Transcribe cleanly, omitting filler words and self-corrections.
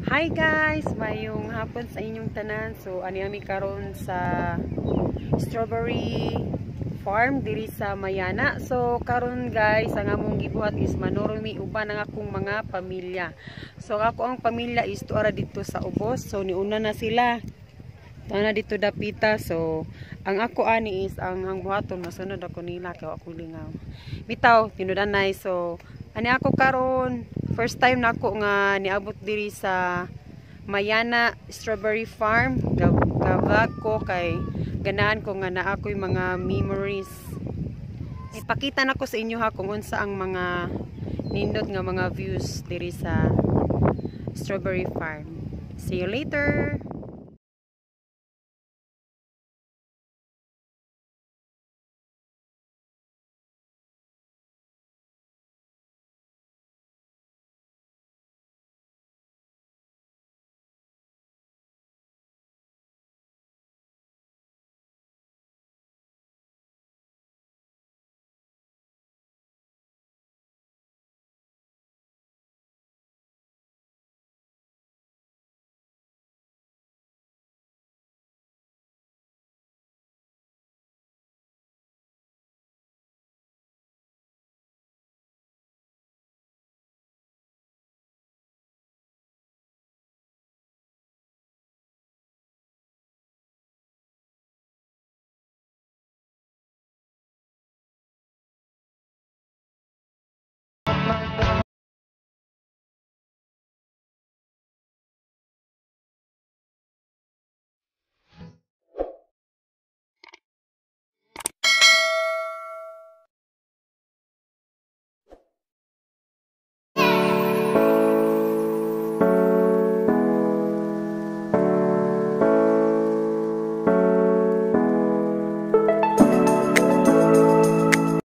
Hi guys! Maayong hapon sa inyong tanan. So, ani ami karon sa strawberry farm diri sa Mayana. So, karon guys, ang among gibuhat is manuro mi uban ang akong mga pamilya. So, ako ang pamilya is tuara dito sa ubos. So, niuna na sila. Tuara na dito dapita. So, ang ako ani is ang buhaton, masunod ako nila kay ako lingaw. Bitaw, tinudanay. So, ani ako karon, first time na ako nga niabot diri sa Mayana Strawberry Farm. Ga-vlog ko kay ganahan ko nga naa ako'y mga memories. Ipakita na ko sa inyo ha kung unsa ang mga nindot nga mga views diri sa strawberry farm. See you later.